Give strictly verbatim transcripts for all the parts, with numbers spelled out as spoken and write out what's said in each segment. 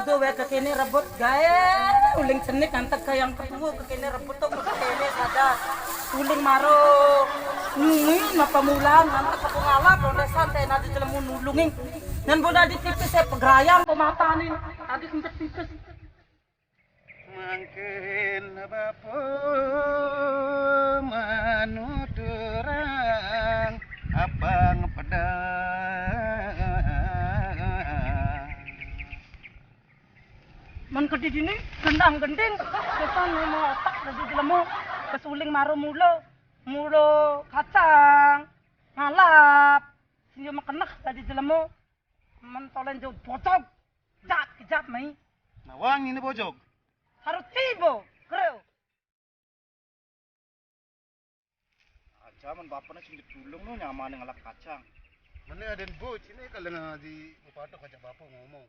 Tuh, wé kékéné rebut gaé, uling cenik ngantek ka yang ketuwo, kékéné rebut tuh kékéné sadar. Uling maro nungguin apa mulan ngantek ka pengala, pondésan téh nadi jelemu nulungin. Nan bola di pipis, eh, pegrayang kok matané. Tadi sempet pipis. Mangkin bapa manuturang abang pedang. Men kedidini gendang-gending, kesan mau otak dadi jelema, kesuling maro mula, mula kacang, ngalap, sing yo mekeneh dadi jelema, men tolen jo bocog, jat kejat mai. Nawang ini bocog. Harus tiba, kero. Aja men bapane sing ditulung no nyamane ngelak kacang. Mene aden bocine kalau ngaji mupatok aja bapak ngomong.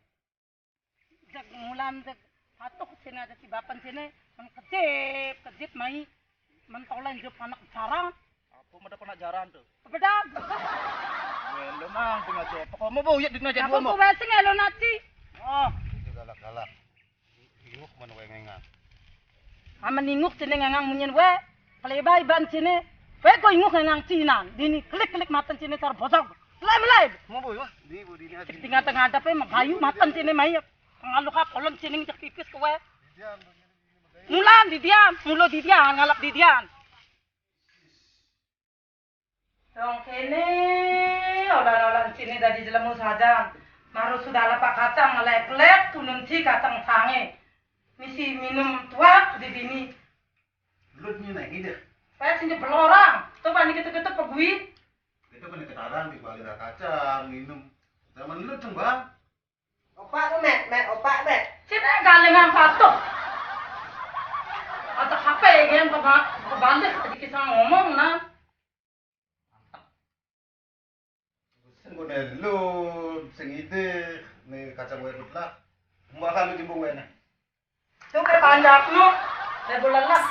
Jak mulan jak patok sini ada si bapan sini, men kejip, kejip mai, men tolen jep anak jarang. Apa meda anak jarang tuh? Pedang. Welo nang tengah jopo. Kamu bu yek dina jadi Apa ngomong. Ku wesing elo naci? Ah, itu galak-galak. Inguk men wé ngengang. Amen inguk sini ngengang munyin wé. Kelebai ban sini. Wé ko inguk ngengang cinan. Dini klik-klik maten sini car bosok. Lem lem. Mau boy wah, di bu dini aja. Tinggal tengah ada pe magayu maten sini mai. Pengalu ka polon sini ngejek pipis ke wé. Didian, bu, ini, ini, ini, ini. Mulan didian, mulo didian, ngalap didian. Dong kene, olan-olan sini dadi jelemu sajan. Maro sudah lepak kacang ngelek-lek, tunun si kacang sange. Misi minum tuak di dini. Lut ni naik ide. Pet sini belorang. Tuh panik ketuk-ketuk pegui. Itu kan ketarang di balik kacang minum. Zaman lut dong bang. Opak tu, Mek, Mek, opak, Mek. Sini galengan patuh. Atau H P yang keba kebandis tadi kisah ngomong nah. Sing gue nelun, sing ide, nih kacang gue mutlak. Mbak kan lu jembung gue nih. Tu ke panjak no, lebu lelah.